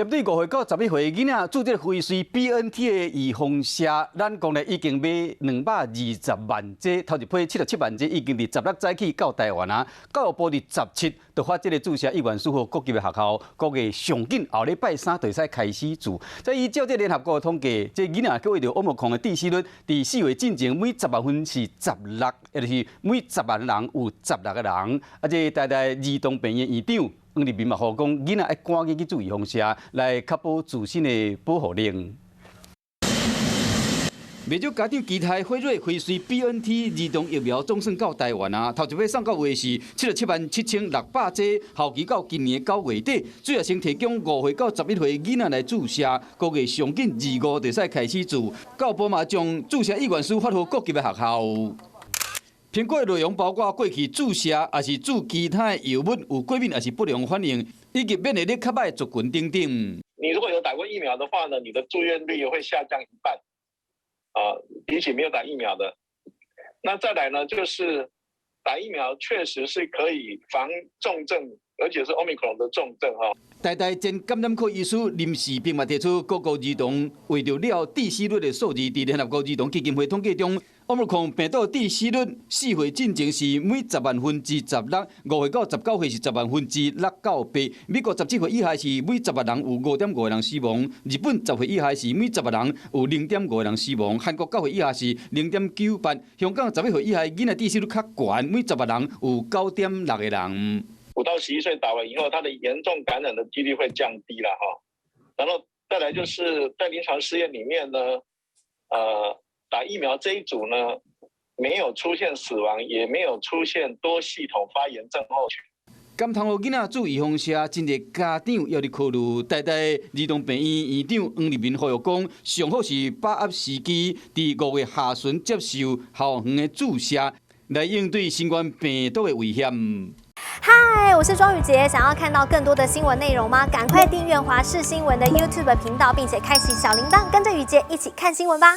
針對5歲到11歲囡仔注這個輝瑞 BNT 的預防射，咱國內已經買220萬劑，頭一批77萬劑已經佇16早起到台灣啊。教育部佇17就發這個注射意願書予各級的學校，估計上緊後禮拜三就會使開始注。這依照這聯合國的統計，這囡仔去患著奧密克戎的致死率，佇4月進前每10萬分是十六，也就是每10萬人有16個人。啊，這台大兒童病院院長黃立民嘛，呼籲講，囡仔愛趕緊去注預防射，來確保自身的保護力。袂少家長期待輝瑞輝瑞 BNT 兒童疫苗總算到台灣啊！頭一批送到位是77萬7600劑，效期到今年9月底。主要先提供5歲到11歲囡仔來注射，估計上緊25就使開始注。教育部嘛將注射意願書發予各級的學校。評估的內容包括過去注射，抑是注其他的藥物有過敏，抑是不良反應，以及免疫力較䆀的族群等等。你如果有打過疫苗的話呢，你的住院率也會下降一半，啊，比起沒有打疫苗的。那再來呢，就是打疫苗確實是可以防重症，而且是 Omicron 的重症哈。台大前感染科醫師林氏璧嘛提出，各國兒童患著了致死率的數字，佇聯合國兒童基金會統計中，奧密克戎病毒致死率4歲進前是每10萬分之16，5歲到19歲是10萬分之6到8。美國17歲以下是每10萬人有5.5個人死亡，日本10歲以下是每10萬人有0.5個人死亡，韓國9歲以下是0.98，香港11歲以下囡仔致死率較懸，每10萬人有9.6個人。 5到11歲打完以後，他的嚴重感染的幾率會降低了哈。然後再來就是在臨床試驗裡面呢，打疫苗這一組呢，沒有出現死亡，也沒有出現多系統發炎症候群。甘通予囡仔注預防射，真濟家長猶佇考慮。台大兒童病院院長黃立民呼籲講，上好是把握時機，佇5月下旬接受校園的注射，來應對新冠病毒的危險。嗨，我是莊宇傑，想要看到更多的新聞內容嗎？趕快訂閱華視新聞的 YouTube 頻道，並且開啟小鈴鐺，跟着宇傑一起看新聞吧。